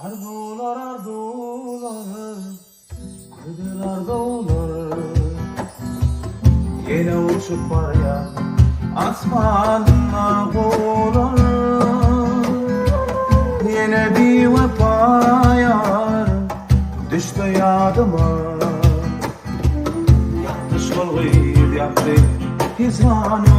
Arzuwlar arzuwlar, gözel arzuwlar. Ýene uçup barýar asmanda guwlar. Ýene biwepa ýar düşse ýadyma. Ýakdy şol gyz ýakdy hijranyň.